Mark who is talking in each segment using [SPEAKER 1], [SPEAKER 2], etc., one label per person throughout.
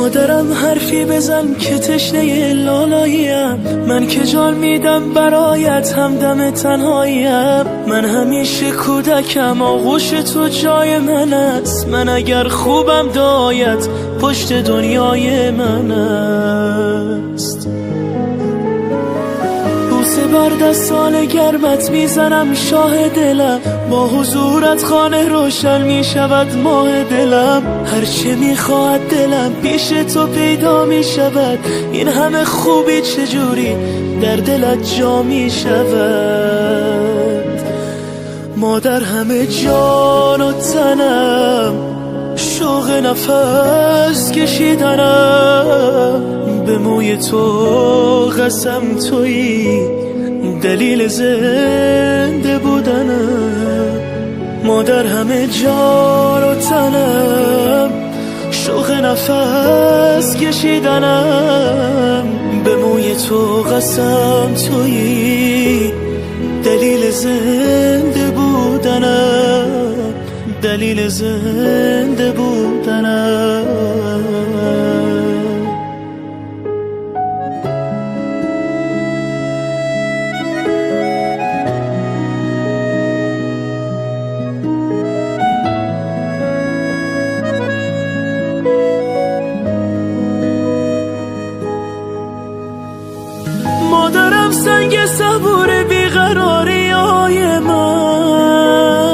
[SPEAKER 1] مادرم حرفی بزن که تشنه لالاییم، من که جان میدم برایت همدم تنهاییم، من همیشه کودکم آغوش تو جای من است، من اگر خوبم دایت پشت دنیای من است. بوسه بر دستان گرمت میزنم شاه دلم، با حضورت خانه روشن میشود ماه دلم، هرچه میخواهد دلم پیش تو پیدا میشود، این همه خوبی چجوری در دلت جا میشود. مادر همه جان و تنم، شوق نفس کشیدنم، به موی تو قسم تویی دلیل زنده بودنم. مادر همه جان و تنم، شوق نفس کشیدنم، به موی تو قسم تویی دلیل زنده بودنم، دلیل زنده بودنم. مادرم سنگ صبور بیقراری های من،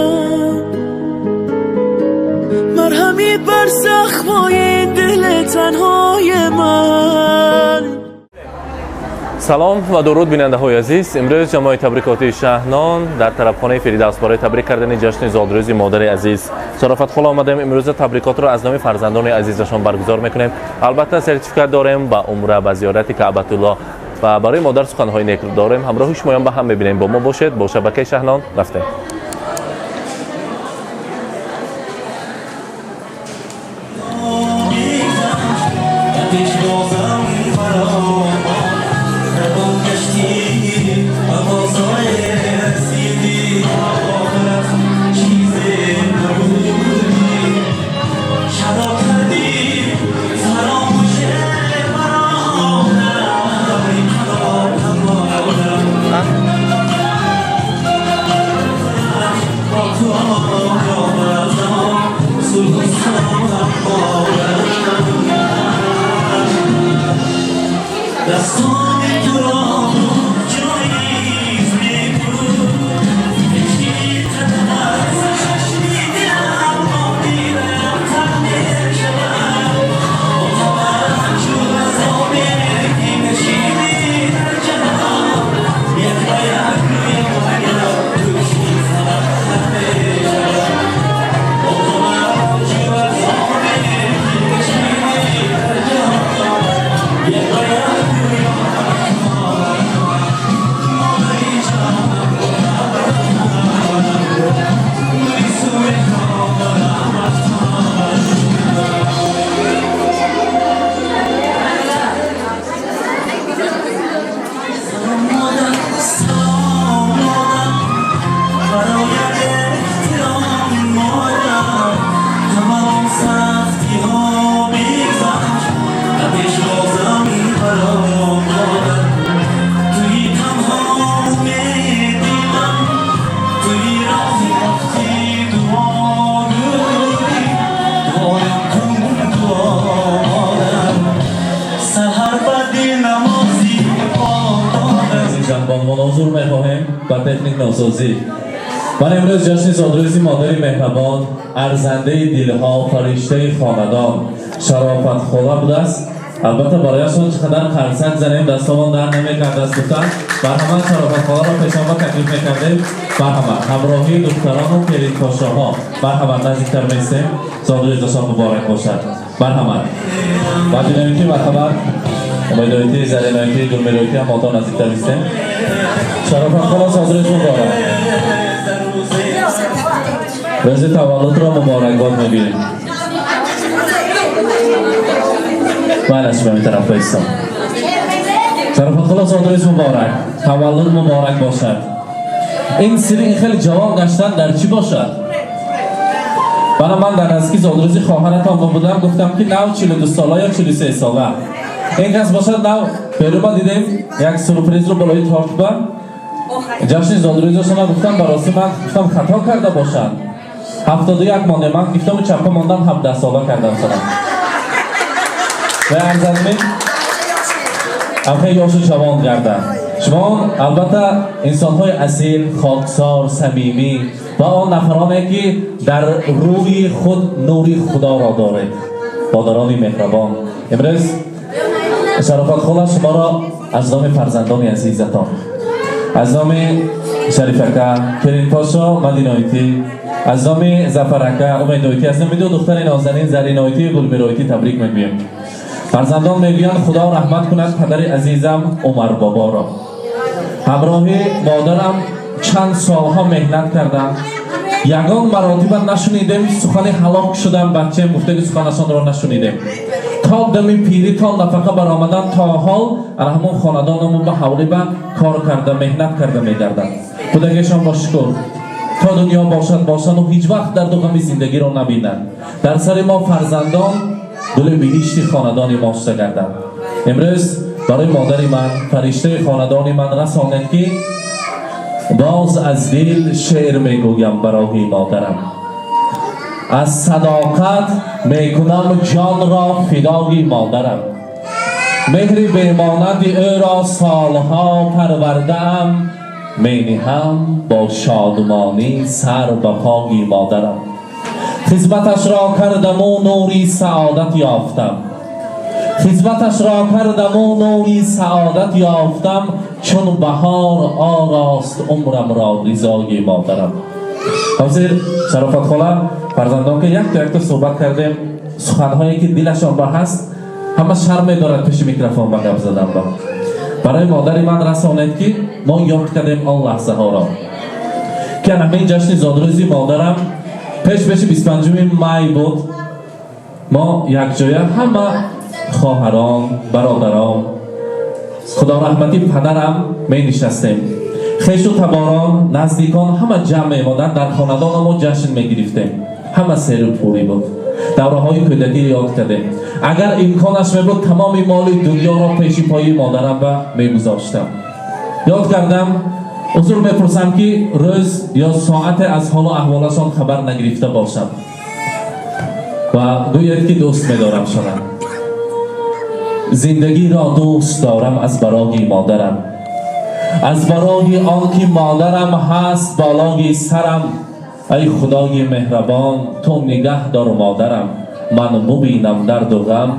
[SPEAKER 1] مرهمی بر زخمای دل تنهای من.
[SPEAKER 2] Салом ва дуруд, бинандаҳои азиз. Имрӯз ҷамоаи табрикотии Шаҳнон дар тарабхонаи Фирдавс барои табрик кардани ҷашни зодрӯзи модари азиз Шарофатхола омадем. Имрӯза табрикотро аз номи фарзандони азизашон баргузор мекунем. Албатта, сертификат дорем ба умра, ба зиёрати Каъбатулло ва барои модар суханҳои нек дорем. Ҳамроҳи шумоён ба ҳам мебинем. Бо мо бошед, бо шабакаи Шаҳнон рафтем. Ҳузур мехоҳем ба техник носозӣ. Ман имрӯз ҷашни зодрӯзи модари меҳрабон, арзандаи дилҳо, фариштаи хонадон Шарофатхола будааст. Албатта, барояшон чӣ қадар қарсак занем, дастомон дар намекард аст гуфтан. Марҳамат, Шарофатхоларо пешонба таклиф мекардем. Марҳамат, ҳамроҳии духтарону келинпошоҳо. Марҳамат, наздиктар меистем. Зодрӯзашон муборак бошад. Марҳамат, баҷиноити, марҳамат, умедоити, зариноити, гулмероити ҳам ото наздиктар истем. Шарофатхола, зодрӯз муборак! Рӯзи таваллудро муборакбод мегӯем. Майла, шумо ин тараф баистом. Шарофатхола, зодрӯз муборак, таваллуд муборак бошад. Ин сирри ин хеле ҷавон гаштан дар чӣ бошад? Бана ман дар наздики зодрӯзи хоҳаратон будам, гуфтам ки нав 42 сола ё 43 сола. Ин кас бошад нав берума дидем як сюрпризро болои торт ба ҷашни зодрӯзашона гуфтам барости ман гуфтам хато карда бошанд. 71 монде ман гуфтаму чапа мондам 17 сола кардам сана. Ва арзадми амхе ёшу ҷавон гарданд. Шумо албатта инсонҳои асил, хоксор, самимӣ ва он нафароне ки дар рӯи худ нури Худоро доред. Модарони меҳрабон. Имрӯз Шарофат хола шуморо аз номи фарзандони азизатон, аз номи Шарифака, Келинпошо, Мадиноитӣ, аз номи Зафарака, Умедоитӣ, аз номи ду духтари нозанин Зариноитӣ Гулмироитӣ табрик мегӯем. Фарзандон мегӯянд Худо раҳмат кунад падари азизам Умар боборо. Ҳамроҳи модарам чанд солҳо меҳнат кардам. Ягон маротиба нашунидем сухани ҳалок шудам бачаем гуфтаги суханашонро нашунидем. То дами пирӣ то нафақа баромадан то ҳол ана ҳамон хонадонамон ба ҳавлӣ ба кор карда меҳнат карда мегардад. Будагешон бо шукр. То дунё бошад бошану ҳеҷ вақт дарду ғами зиндагиро набинад. Дар сари мо фарзандон гули биҳишти хонадони мо шуда гардад. Имрӯз барои модари ман, фариштаи хонадони ман расонед ки боз аз дил шеър мегӯям барои модарам. Аз садоқат мекунам ҷонро фидои модарам. Меҳри бемонанди ӯро солҳо парвардаам, мениҳам бо шодмонӣ сар ба пои модарам. Хизматашро кардаму нури саодат ёфтам. Хизматашро кардаму нури саодат ёфтам, чун баҳор орост умрамро ризои модарам. Ҳозир Шарофат хола фарзандон ки якто якто суҳбат кардем, суханҳое ки дилашон ба ҳаст, ҳама шарм медорад пеши микрофон ба гап задан ба. Барои модари ман расонед ки мо ёд кардем он лаҳзаҳоро. Ки ана ҳамин ҷашни зодрӯзи модарам пеш пеши 25 май буд. Мо якҷоя ҳама хоҳарон, бародарон, Худо раҳматӣ падарам менишастем. Хешу таборон, наздикон ҳама ҷамъ мемоданд, дар хонадона мо ҷашн мегирифтем. Ҳама серу пурӣ буд. Давраҳои кӯдакӣ ёд кардем. Агар имконаш мебуд, тамоми моли дунёро пеши пои модарам ба мегузоштам. Ёд кардам, узр мепурсам ки рӯз ё соате аз ҳолу аҳволашон хабар нагирифта бошам. Ва гӯяд ки дӯст медорам шона. Зиндагиро дӯст дорам аз барои модарам. Аз барои он ки модарам ҳаст болои сарам. Ай Худои меҳрабон, ту нигаҳ дор модарам. Ман бубинам дарду ғам,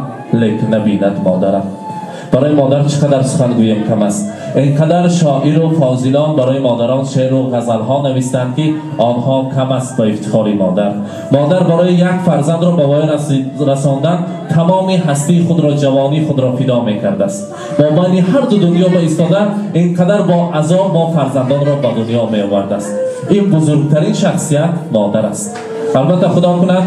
[SPEAKER 2] лек набинад модарам. Барои модар чӣ қадар сухан гӯем кам аст. Ин қадар шоиру фозилон барои модарон шеъру ғазалҳо навистанд ки онҳо кам аст ба ифтихори модар. Модар барои як фарзандро ба воя расондан тамоми ҳастии худро, ҷавонии худро фидо мекардааст. Мобайни ҳар ду дунё ба истода ин қадар бо азоб мо фарзандонро ба дунё меовардааст. Ин бузургтарин шахсият модар аст. Албатта Худо кунад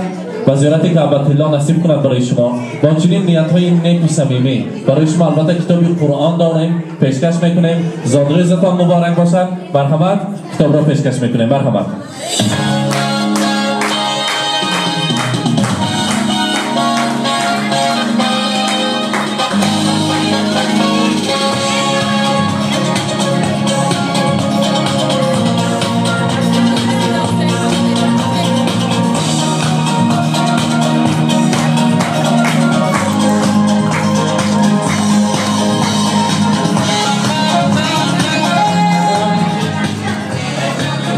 [SPEAKER 2] ба зиёрати Каъбатилло насиб кунад барои шумо бо чунин ниятҳои неку самимӣ. Барои шумо албатта китоби Қуръон дорем, пешкаш мекунем. Зодрӯзатон муборак бошад. Марҳамат, китобро пешкаш мекунем. Марҳамат.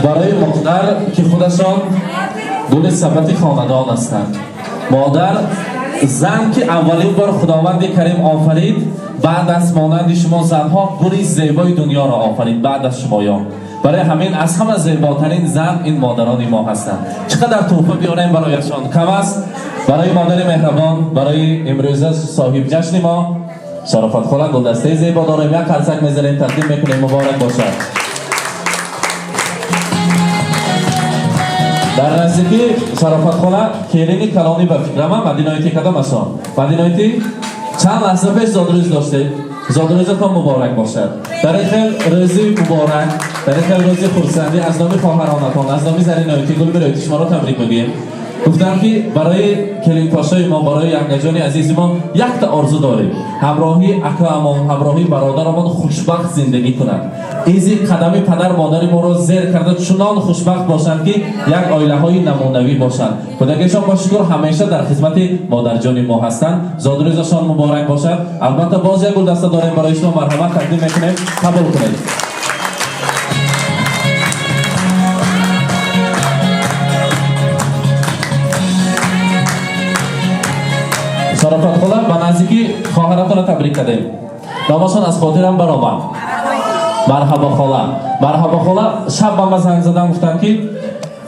[SPEAKER 2] Барои модар ки худашон гули сабати хонадон ҳастанд. Модар зан ки аввалин бор Худованди Карим офарид, баъд аз монанди шумо занҳо гули зебои дунёро офарид баъд аз шумоён. Барои ҳамин аз ҳама зеботарин зан ин модарони мо ҳастанд. Чӣ қадар тӯҳфа биёрем барояшон кам аст. Барои модари меҳрабон, барои имрӯза соҳиб ҷашни мо Шарофат хола гулдастаи зебо дорем. Як қарсак мезанем, тақдим мекунем. Муборак бошад. Дар наздикӣ Шарофат хола келини калонӣ ба фикрама Мадиноитӣ кадом асон? Мадиноитӣ чанд лаҳза пеш зодрӯз доштед. Зодрӯзатон муборак бошад. Дар ин хел рӯзи муборак, дар ин хел рӯзи хурсандӣ аз номи хоҳаронатон, аз номи Зариноитӣ, Гулмироитӣ шуморо табрик мегӯем. Гуфтам ки барои келинпошои мо, барои янгаҷони азизи мо якта орзу дорем: ҳамроҳи акаамон, ҳамроҳи бародарамон хушбахт зиндагӣ кунанд, изи қадами падар модари моро зер карда чунон хушбахт бошанд, ки як оилаҳои намунавӣ бошанд. Худогишон бо шукр, ҳамеша дар хизмати модарҷони мо ҳастанд. Зодрӯзашон муборак бошад. Албатта, боз як гулдаста дорем барои шумо, марҳамат, тақдим мекунем, қабул кунед. Шарофат хола, ба наздикӣ хоҳаратонро табрик кардем, номашон аз хотирам баромад. Марҳабо хола, марҳабо хола. Шаб ба ман занг задам, гуфтам ки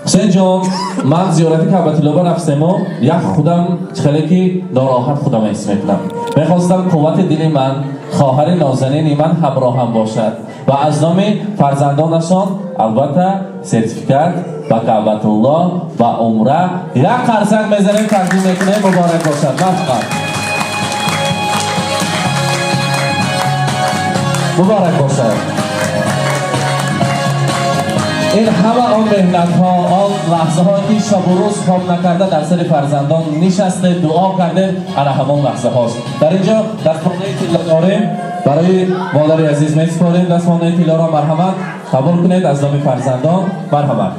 [SPEAKER 2] Ҳусейнҷон, ман зиёрати Каъбатуллоба рафтему як худам хеле ки нороҳат худам ҳис мекунам. Мехостам қуввати дили ман, хоҳари нозанини ман ҳамроҳам бошад. Ва аз номи фарзандонашон, албатта, сертификат ба Каъбатулло, ба умра. Як қарсак мезанем, тақдим мекунем. Муборак бошад, марҳамат, муборак бошад. Ин ҳама он меҳнатҳо, он лаҳзаҳое ки шабу рӯз хоб накарда дар сари фарзандон нишасте, дуо кардем, ана ҳамон лаҳзаҳост. Дар инҷо дастмонаи тилло дорем, барои модари азиз месупорем дастмонаи тиллоро. Марҳамат, қабул кунед аз номи фарзандон, марҳамат.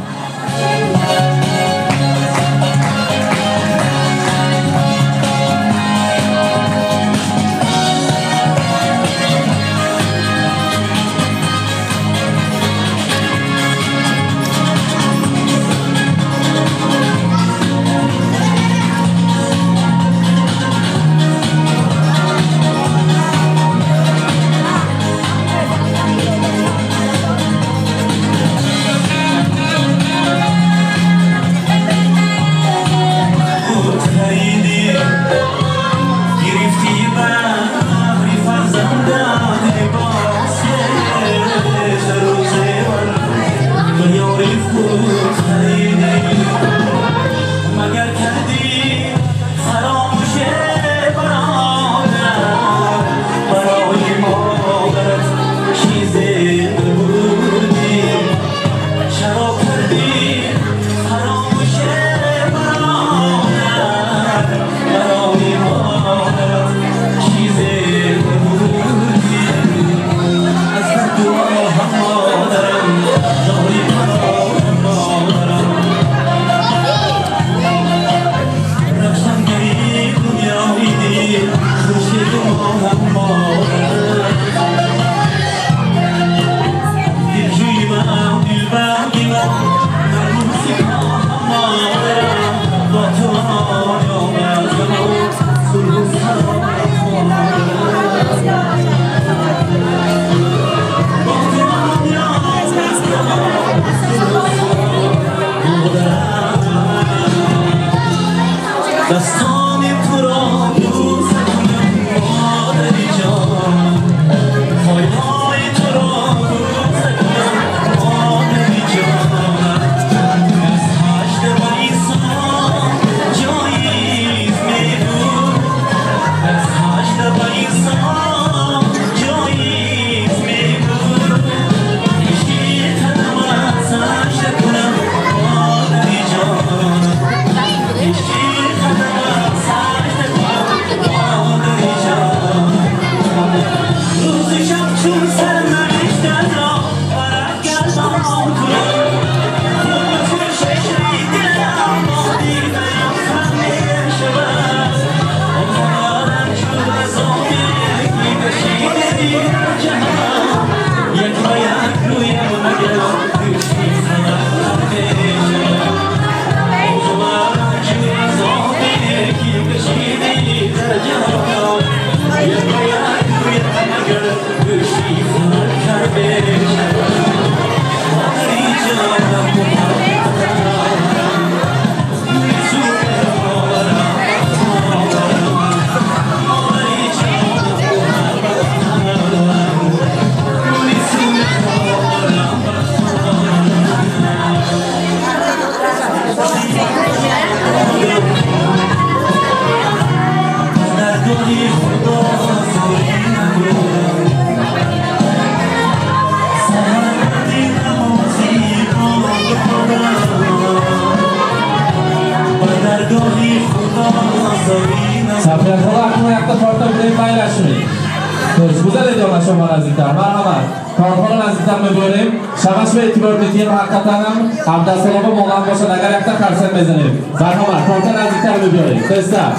[SPEAKER 1] دستان تو را بوسه کنم مادری جان، پایهای تو را بوسه کنم مادری جان. از هشت بریسان جاییز میبود، از هشت بریسان جاییز میبود. پیشی تنم سجده کنم مادری جان، پیشی
[SPEAKER 2] Сафия хола, акнун якта торта будем, майлашми. Хуш, гузаред ёна шумо наздиктар. Марҳамат. Тортҳоро наздиктар мебиёрем. Шамаш ба эътибор медиҳем, ҳақиқатан ҳам 17 сола монанд бошад, агар якта қарсак мезанем. Марҳамат, торта наздиктар мебиёрем. Тезтар.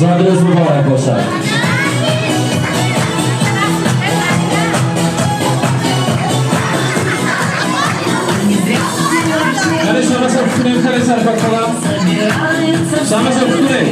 [SPEAKER 2] Зодрӯз муборак бошад. Яъне шамаша кунем, хеле шарфат хола. Шамаша кунем.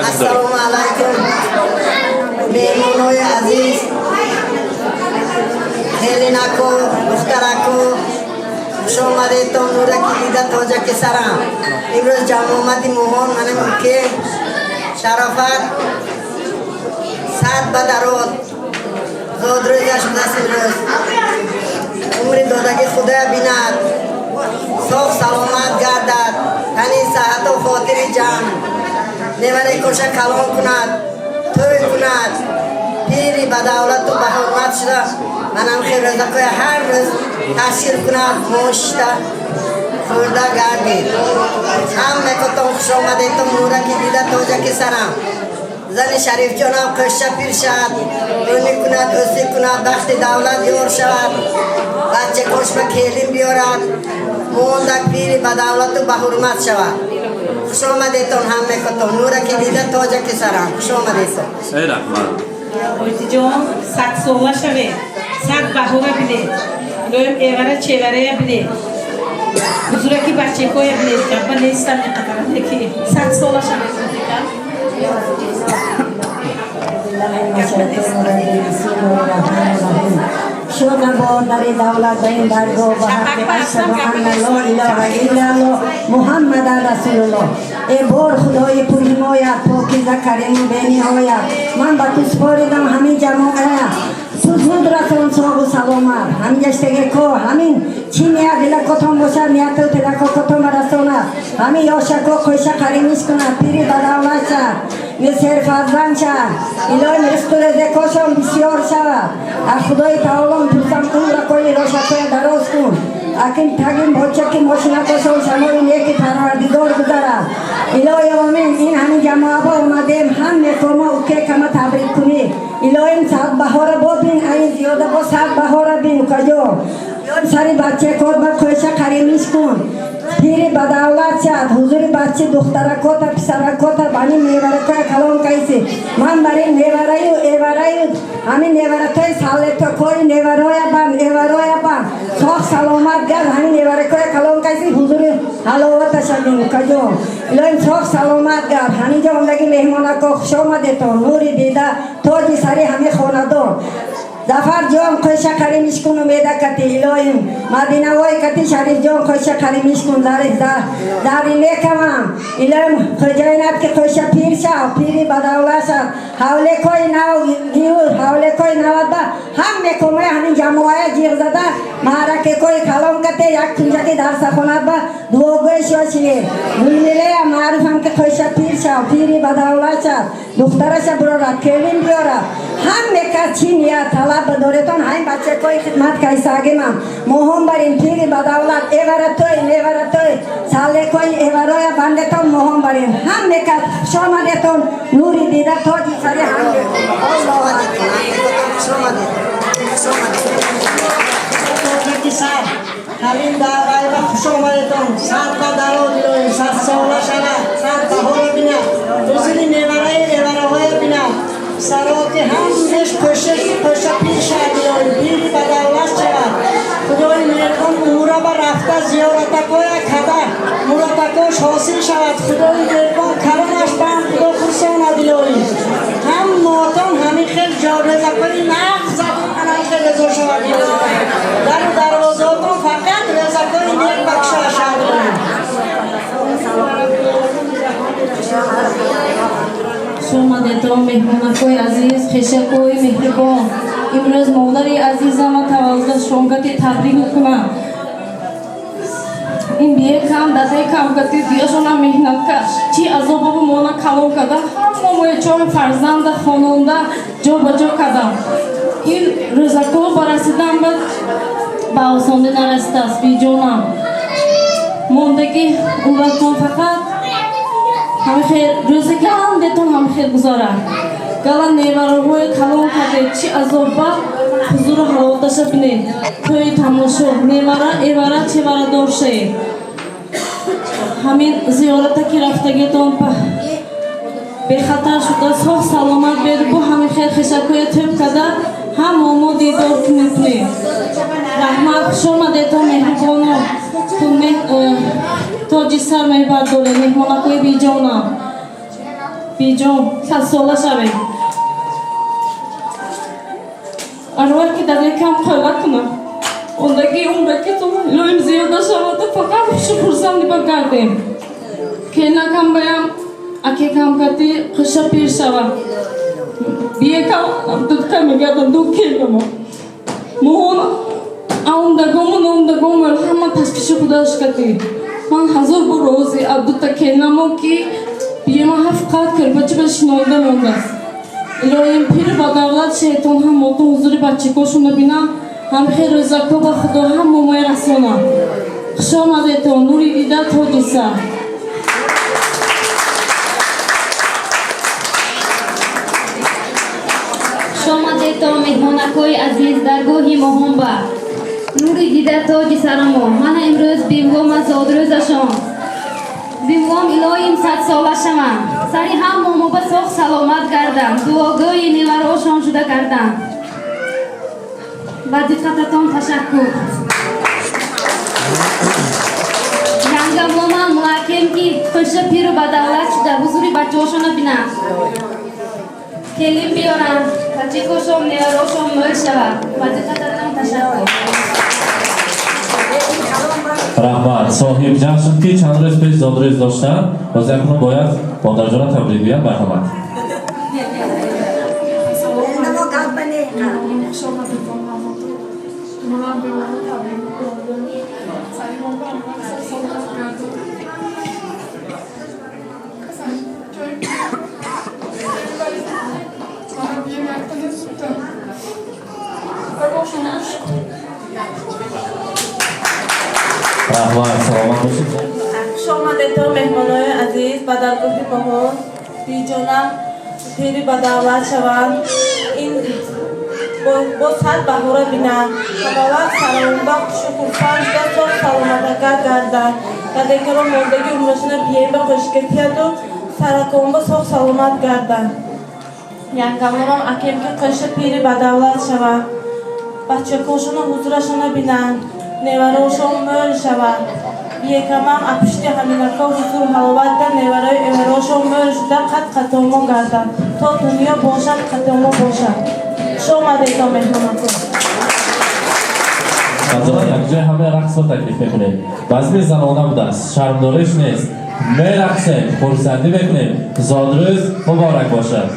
[SPEAKER 3] Ассалому алайкум, меҳмонои азиз, хелинако, духтарако, хуш омадедтон. Нураки дида тоҷаки сарам. Имрӯз ҷамъомади моҳон манам ки шарофат сад ба дарод зодрӯзаш будааст. Имрӯз умри додагӣ худоя бинад, соф саломат гардад, тани саҳату хотири ҷамъ, неваре коша калон кунад, тӯй кунад, пири ба давлату ба ҳурмат шуда, манам хел рӯзакоя ҳар рӯз ташкил кунад, мошта хӯрда гардид. Ҳамакотон хуш омадедтон. Нураки дида тоҷаки сарам. Зани шарифҷонам қӯшша пир шавад, ӯни кунад, ӯсӣ кунад, бахти давлат ёр шавад, бачакошба келин биёрад, мондак пири ба давлату ба ҳурмат шавад. Хуш омадедтон ҳамакотон. Нураки дида тоҷаки сарам. Хуш омадедтон.
[SPEAKER 2] Эй раҳмат.
[SPEAKER 4] Оҷиҷон, 100 сола шавед, 100 баҳора бинед, илоҳим эвара чеварая бинед, ҳузураки бачекоя бинед. Гапа нестам иқадаране ки 100 сола шавед, оҷикам.
[SPEAKER 5] شکر بار دولت به این درگاه و حق اشهد ان لا اله الا الله محمد رسول الله. ای بار خدای پرحمایت، پاکیزه، کریم و بینهایت، من به تو سپاریدم همین جماعه، تو زود رسان ساغ و سلامت. همین گشتگی کو همین چی نیت دلکتان باشد، نیت و تلکاتان برساند. همین یاشکا خوشه قریمیش کند، پیری به دولت شد، سر فرزند شد، الهی رزق و رزقاشان بسیار شود. از خدای تعالی میپرسم عمرکای راشکای دراز کن، اکن تگیم بچه ماشینکاشان شمال نیک پروردگار گذارد. الهی آمین. این همین جماعه با اومدیم هم میخوام اوکی کما تبریک کنی. الهی 100 بهار با بین، این زیاده با 100 بهار بین کجا سری بچه کار با خوشه قریمیش کن، پیری به دولت شد، حضور بچه دخترکاتا پسرکاتا بانی نیورکای کلام کیسی. من برای نیورای و ایورای همین نیورتای سالتکای نیورای بان ایورای بان صاف سلامت گرد همین نیورکای کلام کیسی حضور حلاوت شدیم کجا. الهی صاف سلامت گرد. همین جا آمدگی مهمانکا خوش آمدیتون. نوری دیده تاجی سری همه خاندان. ظفر جان خوش قریمیش کن امیده کتی. الهیم مدینه وای کتی. شریف جان خوش قریمیش کن. زری نیکمم. الهیم خجاینت که خوش پیر شو، پیری به دولت شد، حوله کای نو گیور حوله کای نود با هم میکمه همین جماعه جیغ زده معرکه کای کلام کتی یک کنجکی درس خواند با دعاگوی شوشیه گلمیله معروفم که خوش پیر شو، پیری به دولت شد، دخترش برارد کلین بیارد. هم میکرد چی نیت طلب دارتون همین بچه کای خدمت کیساگیمم مهم برین پیری به دولت ایوره توی نیوره توی ساله کای ایورای بندتون مهم برین. هم میکرد خوش آمدتون. نوری دیده تاجی سری هم
[SPEAKER 3] خوش آمدید، خوش آمدید، خوش آمدید.
[SPEAKER 6] سر
[SPEAKER 3] Ҳамин даъвайба хуш омадетон. Сад ба дароз илоҳим, садсола шавад, сад баҳора бинад, ҳузури мевараи эвараҳоя бинад. Сароки ҳамеш кӯшиш кӯша пир шавад илоҳим, пири ба давлат шавад. Худои меҳрибон умра ба рафта зиёратакоя када муротакош ҳосил шавад. Худои меҳрибон калонаш бам худо хурсонад илоҳим. Ҳам мотон ҳамин хел ҷорезакои нағз забон ана хел резо шавад илоҳим. Дару дарвозаотон фақат резакои нек бахша шавад илоҳим.
[SPEAKER 6] Хуш омадетон, меҳмонакҳои азиз, хешакҳои меҳрибон. Имрӯз модари азизама таваллудашонгати табрик мекунам. Ин биекам дадекам гати диашона меҳнат кард, чӣ азобаву мона калон карда, ҳама моя чор фарзанда хононда ҷо ба ҷо кардам. Ин рӯзакҳо ба расидан ба осонӣ нарасидааст. Биҷонам, мондагӣ умратон фақат ҳамихел рӯзи галандетон ҳамихел гузарад. Гала невароҳои калон кардед, чӣ азобба ҳузуру ҳаловаташа бинед. Тӯи тамошо, невара, эвара, чеварадор шавед. Ҳамин зиёрата ки рафтагитон бехатар шуда, соҳ саломат беду бо ҳамин хел хешакҳоя тӯб карда ҳамо мо дидор кунем. Раҳмат, хушомадетон, меҳрубоно. Тоҷи сар мебардоред, меҳмонакҳои биҷонам. Биҷон, садсола шавед. Арвоҳ ки дадекам қӯла кунам. Ондаги умракитон илоҳим зиёда шаваду фақат хушу хурсанди багардем. Келнакам баям акекам кати қиша пир шава. Биекам дудка мегардам ду келнамо. Моҳон аундагому ноундагому ҳама ташвиши худаш кати. Ман ҳазор бор рози аз дута келнамо ки биема ҳафт қат кирпачи ба шинонда мондааст. Илоҳим пир ба давлат шайтон ҳамотон ҳузури бачакошонро бинам, ҳам хел рӯзако ба худо ҳам момои расонам. Хуш омадетон, нури дида, тоҷи сар.
[SPEAKER 7] Хуш омадетон, меҳмонакҳои азиз, даргоҳи моҳонба. Нури дида, тоҷи сарамо. Мана имрӯз бивома зодрӯзашон. Бивом илоҳим садсола шаванд. Сари ҳам момоба соғ саломат гарданд. Дуогӯи неварошон шуда гарданд. Ба диққататон ташаккур. Янгамломан мулакем ки қӯша пиру ба давлат шуда ҳузури бачаҳошонро бинанд. Келин биёранд, бачакошон, неварошон мӯл шавад. Ба диққататон ташаккур.
[SPEAKER 2] Раҳмат. Соҳиб ҷашн ки чанд рӯз пеш зодрӯз доштанд, боз якунун бояд модарҷона табрик гӯянд. Марҳамат.
[SPEAKER 8] Хуш омадетон ҳаматон. Манам беморо табрик мекунам. Сари мо ба ҳама саломат гардон. Ҷои мана бием якта несута. Шукр.
[SPEAKER 2] Раҳмат, саломат бошед.
[SPEAKER 9] Хуш омадетон, меҳмонои азиз, ба даргоҳи моҳон. Биҷонам пири ба давлат шаванд. Ин бо сад баҳора бинанд. Ҳамавақт саромба хушу хурсанд шуда соғ саломатака гарданд. Дадекаро мондагӣ умрашона бием ба қӯшикатияду сараконба соғ саломат гарданд. Янгамонам акем ки қӯша пири ба давлат шаванд. Бачакошона ҳузурашона бинанд. Неварошон мӯл шаванд. Биекамам апушти ҳаминако ҳузуру ҳаловат да неварои эварошон мӯл шуда қад қатомо гарданд. То дунё бошад, қатомо бошад. Хуш омадетон, меҳмонако.
[SPEAKER 2] Фарзона, якҷоя ҳамаи рақсро таклиф мекунем. Базми занона будааст, шармдориш нест. Мерақсем, хурсандӣ мекунем. Зодрӯз муборак бошад.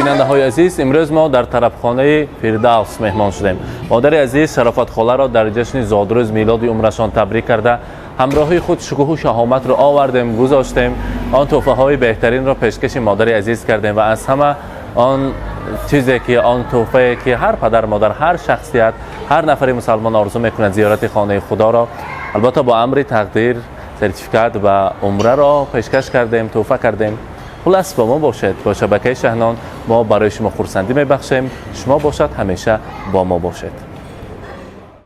[SPEAKER 2] Бинандаҳои азиз, имрӯз мо дар тарабхонаи Фирдавс меҳмон шудем. Модари азиз Шарофатхоларо дар ҷашни зодрӯз, милоди умрашон табрик карда, ҳамроҳии худ шукӯҳу шаҳоматро овардем, гузоштем, он тӯҳфаҳои беҳтаринро пешкаши модари азиз кардем ва аз ҳама он чизе ки, он тӯҳфае ки ҳар падар, модар, ҳар шахсият, ҳар нафари мусалмон орзу мекунад, зиёрати хонаи худоро, албатта бо амри тақдир, сертификат ва умраро пешкаш кардем, тӯҳфа кардем. Хулас, бо мо бошед, бо шабакаи Шаҳнон. Мо барои шумо хурсандӣ мебахшем. Шумо бошад, ҳамеша бо мо бошед.